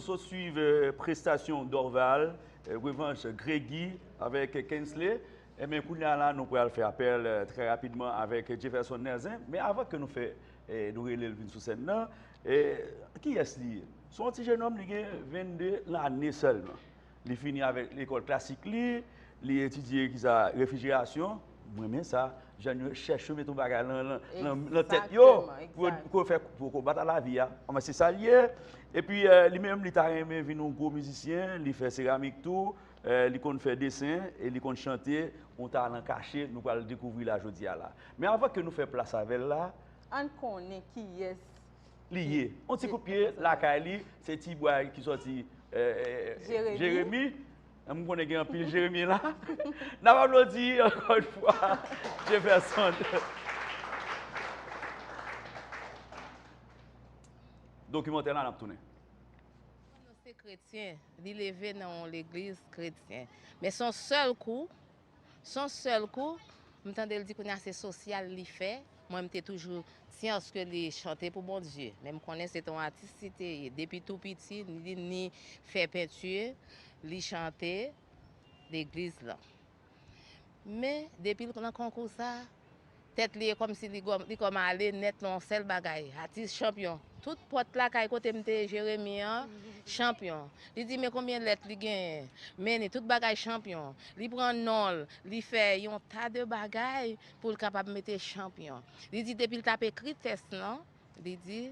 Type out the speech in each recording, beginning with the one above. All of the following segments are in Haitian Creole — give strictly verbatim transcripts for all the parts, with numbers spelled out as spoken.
Sot swiv, eh, prestasyon Dorval, eh, revanch Gregy avèk Kensley. Ebyen, kounye a la, nou pral fè apèl, eh, trè rapidman avèk Jefferson Nelzen. Men avan ke nou fè, eh, nou rele l vin sou sèn nan, eh, kiyès li ye? Se yon ti jenòm, li gen vennde lane sèlman. Li fini avèk lekòl klasik li, li etidye kisa refrijerasyon. Mwen renmen sa. Jèn yo chèche mete yon bagay nan, nan, nan, nan tèt yo pou, pou yo fè, pou yo konbat a lavi a. Anben, se sa l ye. Epi, eh, li menm, li ta renmen vin yon gwo mizisyen, li fè seramik tou, eh, li konn fè desen e li konn chante, yon talan kache, nou pral dekouvri la jodi a la. Men avan ke nou fè plas avè l la, ann konnen kiyès li ye. Yon ti kout pye lakay li, se ti bwa ki sòti, eh, eh, Jeremi. Jeremi. M konnen gen anpil Jeremi la. N ap aplodi ankò yon fwa Jefferson. Dokimantè la, n ap tounen. Nou se kretyen, li leve nan yon legliz kretyen. Men se yon sèl kou, se yon sèl kou, m tande l di kounye a se sosyal li fè. Mwen, m te toujou siyans ke li chante pou Bondye. Men m konnen se te yon atis li te ye. Depi tou piti, li ni fè penti, li chante legliz lan. Men, depi l nan konkou sa, tèt li e kòmsi li gòm, li kòm ale nèt nan yon sèl bagay. Atis chanpyon. Tout pòt lakay kote m te ye, Jeremi an, chanpyon. Li di men konbyen lèt li genyen. Men ni tout bagay chanpyon. Li pran non l, li fè yon ta de bagay pou l kapab mete chanpyon. Li di depi l t ap ekri tèks lan, li di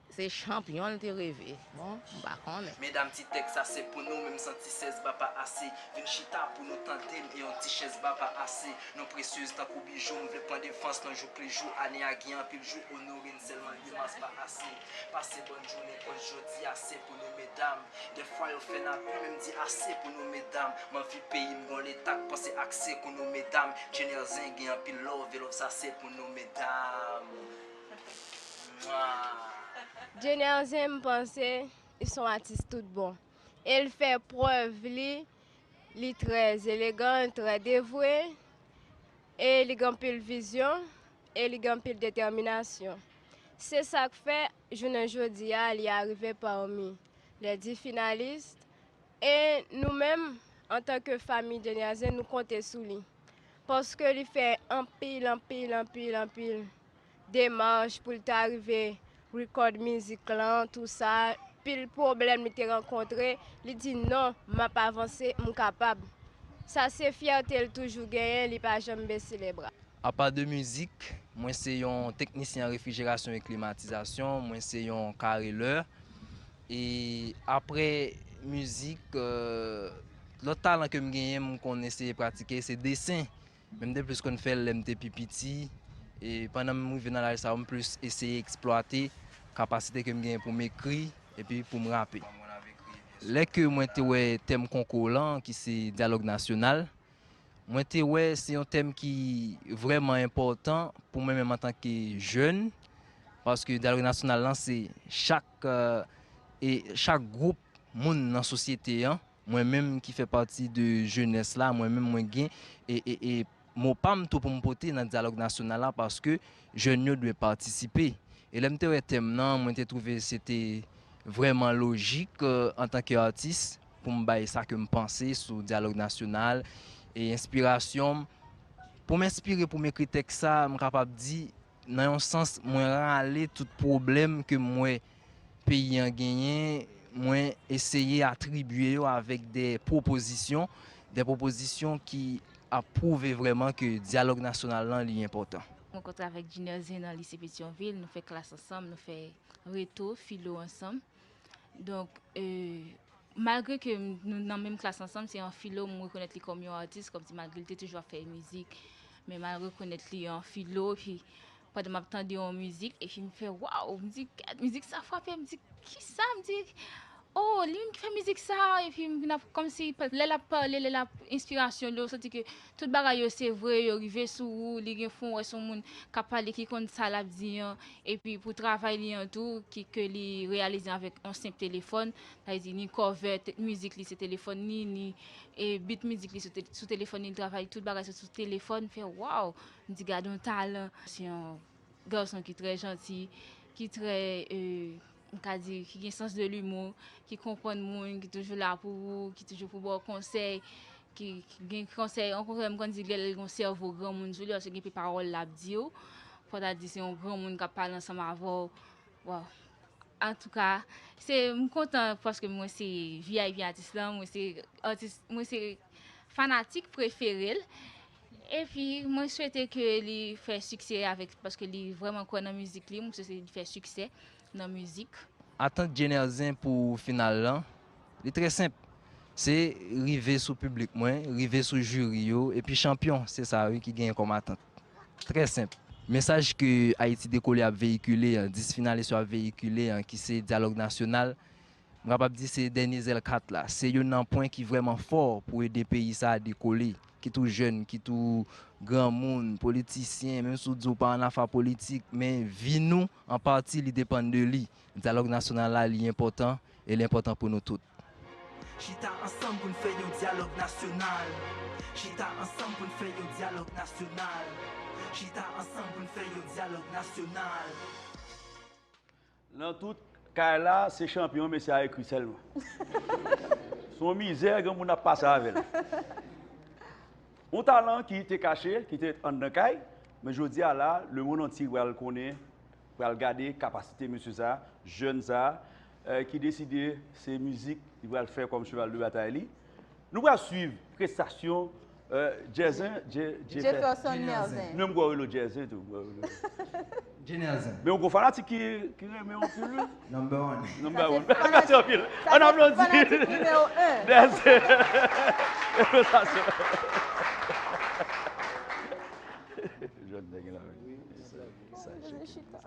se chanpyon l te reve. Bon, m pa konnen. Medam, ti tèks sa se pou nou, men m santi sèz ba pa ase. Vin chita pou nou tande m e yon ti chèz ba pa ase. Nou presyez tankou bijou, m vle pran devans nan jou pli jou. Ane a gen anpil jou, onore n sèlman uit mas pa ase. Pase bòn jounen, kòz jodi a se pou nou, medam. Dèfwa yo fè n ap ri, men m di ase pou nou, medam. M anvi peyi m gon leta k panse ak se kou nou, medam. Jenèzen gen anpil love, e love sa se pou nou, medam. Mwa. Jenèzen, m panse, li se yon atis tout bon. E l fè prèv li, li trè elegan, trè devwe, e li gen anpil vizyon, e li gen anpil detèminasyon. Se sa k fè, jounen jodi a, li arive pami les dix finalistes. E nou menm, antanke fanmi Jenèzen, nou konte sou li. Paske li fè anpil, anpil, anpil, anpil demach pou l ta rive rekòd mizik lan, tou sa. Pil pwoblèm li te rankontre, li di non, m ap avanse, m kapab. Sa se fyète l toujou genyen, li pa janm bese lebra. Apa de mizik, mwen se yon teknisyen an refrijerasyon e klimatizasyon, mwen se yon karelè. E apre mizik, euh, lòt talan ke m genyen, m konn eseye pratike, se desen. Men m te plis konn fè l lè m te pi piti. E pandan m rive nan laj sa yo, m plis eseye eksplwate kapasite ke m genyen pou m ekri epi pou m rape. Lè ke mwen te wè tèm konkou lan, ki se dyalòg nasyonal, mwen te wè se yon tèm ki vrèman enpòtan pou mwen menm antanke jèn, paske dyalòg nasyonal lan se chak, euh, e chak gwoup moun nan sosyete an, mwen menm ki fè pati de jenès la, mwen menm mwen gen e, e, e mo pa m tou pou m pote nan dyalòg nasyonal la, paske jèn yo dwe patisipe. E lè m te wè tèm nan, mwen te twouve se te vrèman lojik, euh, antanke atis, pou m bay sa ke m panse sou dyalòg nasyonal e enspirasyon m. Pou m enspire pou m ekri tèks sa, m kapab di, nan yon sans, mwen rale tout pwoblèm ke m wè peyi an genyen, mwen eseye atribye yo avèk de pwopozisyon, de pwopozisyon ki ap pwouve vrèman ke dyalòg nasyonal lan, li enpòtan. Mwen rankontre avèk Junior Zen nan lise Petyonvil, nou fè klas ansanm, nou fè reto, filo ansanm. Donk, e, malgre ke m, nou nan menm klas ansanm, se an filo, m rekonèt li kòm yon atis, kòmsi malgre li te toujou ap fè mizik, men m al rekonèt li an filo, epi pandan m ap tande yon mizik, epi m fè, waw, m di, gad, mizik sa frape, m di, kisa, m di, oh, li menm ki fè mizik sa, epi m vin ap, kòmsi, lè l ap pale, lè l ap, enspirasyon li, ou santi ke tout bagay yo se vre, yo rive sou ou, li gen fon, wè se yon moun k ap pale ki konn sa l ap di an, epi pou travay li an tou, ki, ke li reyalize avèk yon senp telefòn, sa vle di ni cover, te-, mizik li se telefòn li, ni, e, beat mizik li sou te-, sou telefòn li, li travay tout bagay sou, sou telefòn, fè waw, m di gad yon talan, se yon gason ki trè janti, ki trè, e, m ka di, ki gen sans de l'humour, ki konprann moun, ki toujou la pou ou, ki toujou pou ba w konsèy, ki, ki gen konsèy, yon konsèy m konn di lè l gen yon sèvo granmoun sou li, paske gen pil pawòl l ap di w, fò ta di se yon granmoun k ap pale ansanm avè w. Waw. Antouka, se, m kontan paske mwen se V I P atis lan, mwen se atis, mwen se fanatik prefere l. Epi, mwen swete ke li fè siksè avèk, paske li vrèman kwè nan mizik li, mwen swete li fè siksè nan mizik. Atant Djenerzen pou final lan, li trè senp. Se rive sou piblik mwen, rive sou jiri yo, epi chanpyon, se sa wi ki genyen kòm atant. Trè senp. Mesaj ke Ayiti Dekole ap veyikile an, dis finalis yo ap veyikile an, ki se dyalòg nasyonal, m kapab di se dènye zèl kat la. Se youn nan pwen ki vrèman fò pou ede peyi sa a dekole. Kit ou jèn, kit ou granmoun, politisyen, menm si w di w pa ann afa politik, men vi nou, an pati, li depann de li. Dyalòg nasyonal la, li enpòtan, e li enpòtan pou nou tout. Chita ansanm pou n fè yon dyalòg nasyonal. Chita ansanm pou n fè yon dyalòg nasyonal. Chita ansanm pou n fè yon dyalòg nasyonal. Nan tout kay la, se chanpyon mesye a ekri sèlman. Se yon mizè granmoun ap pase avè l. Yon talan ki te kache, ki te anndan kay, men jodi a la, lemonn antye pral konnen, pral gade kapasite mesye sa, jèn sa, eh, ki deside se mizik li pral fè kòm cheval de batay li. Nou pral swiv prestasyon, eh, Jefferson Nerzen. Menm kwa rele Jefferson tou. Jefferson Nerzen. Men yon gwo fanatik ki, ki renmen anpil, wi. Number one. Number one. Mèsi anpil. Ann aplodi. Fanatik nimewo en. Nerzen. Prestasyon. Jèn nèg la, wi. Sa, sa, chita.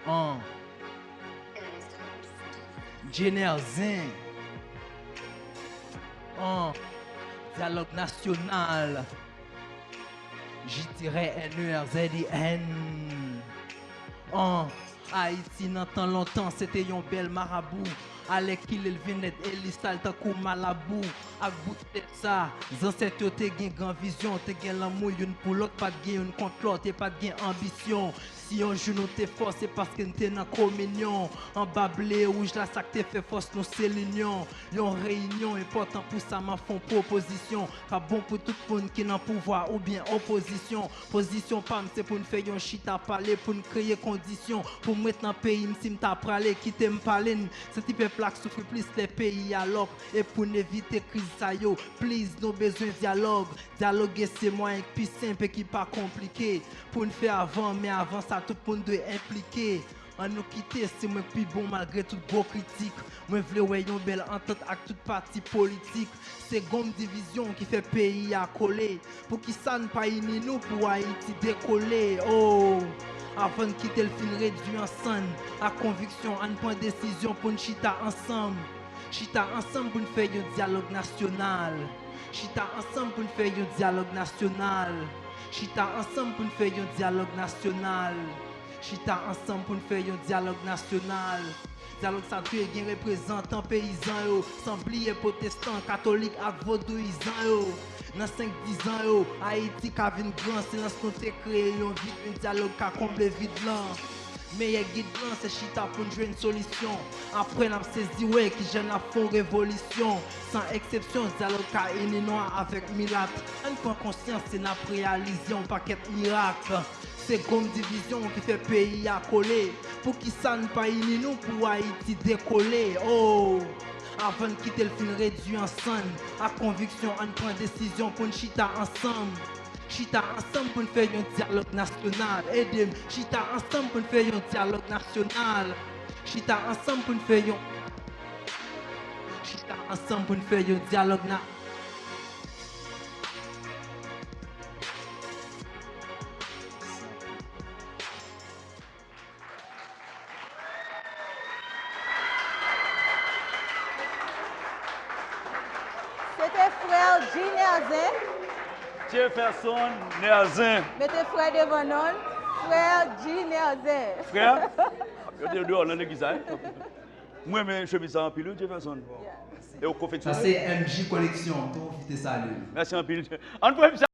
An. Jenerzen. An. Dyalòg nasyonal. J T R N E R Z E N. An. Ayiti nan tan lontan, se te yon bèl marabou. Alèkile l vin nèt e li sal tankou malabou. Ak bout tèt sa, zansèt yo te gen gran vizyon, te gen lanmou youn pou lòt, pa t gen youn kont lòt e pa t gen anbisyon. Si yon jou nou te fò, se paske n te nan kominyon. Anba ble e wouj la, sa k te fè fòs nou se linyon. Yon reyinyon enpòtan pou sa, m ap fè yon pwopozisyon. K ap bon pou tout moun ki nan pouvwa oubyen opozisyon. Pozisyon pa m, se pou n fè yon chita pale, pou n kreye kondisyon, pou m ret nan peyi m, si m ta prale, kite m pale n. Santi pèp la k soufri plis lè peyi a lòk, e pou n evite kriz sa yo, please, nou bezwen dyalòg. Dyaloge se mwayen k pi senp e ki pa konplike, pou n fè avan, men avan sa, tout moun dwe enplike. An nou kite, se mwen k pi bon malgre tout gwo kritik. Mwen vle wè yon bèl antant ak tout pati politik. Se gonm divizyon ki fè peyi a kole. Poukisa n pa ini nou pou Ayiti dekole? Oh! Avan n kite l fin redui an sann, ak konviksyon, ann pran desizyon pou n chita ansanm. Chita ansanm pou n fè yon dyalòg nasyonal. Chita ansanm pou n fè yon dyalòg nasyonal. Chita ansanm pou n fè yon dyalòg nasyonal. Chita ansanm pou n fè yon dyalòg nasyonal. Dyalòg sa dwe gen reprezantan peyizan yo, san bliye pwotestan, katolik ak vodouyizan yo. Nan senk, dis zan yo, Ayiti ka vin gran, silans nou te kreye yon vid, men dyalòg ka konble vid lan. Meyè gid lan se chita pou n jwenn solisyon. Apre n ap sezi wè kijan n ap fè yon revolisyon. San eksepsyon, dyalòg ka ini nwa avèk milat. Ann pran konsyans e n ap reyalize yon pakèt mirak. Se gonm divizyon ki fè peyi a kole. Poukisa n pa ini nou pou Ayiti dekole? Oh! Avan n kite l fin redui an sann, ak konviksyon, ann pran desizyon pou n chita ansanm. Chita ansanm pou n fè yon dyalòg nasyonal. Ede m. Chita ansanm pou n fè yon dyalòg nasyonal. Chita ansanm pou n fè yon. Chita ansanm pou n fè yon dyalòg na. Se te frè G Nerzen. Jefferson Nerzen. Mete frè devan non l. Frè G Nerzen. Frè? Yo te deyò nan legliz la, wi. Mwen renmen chemiz sa anpil wi, Jefferson. E w Sa konfeksyone. Se M J Koleksyon, m tou pwofite salye l. Mèsi anpil. Ann voye misye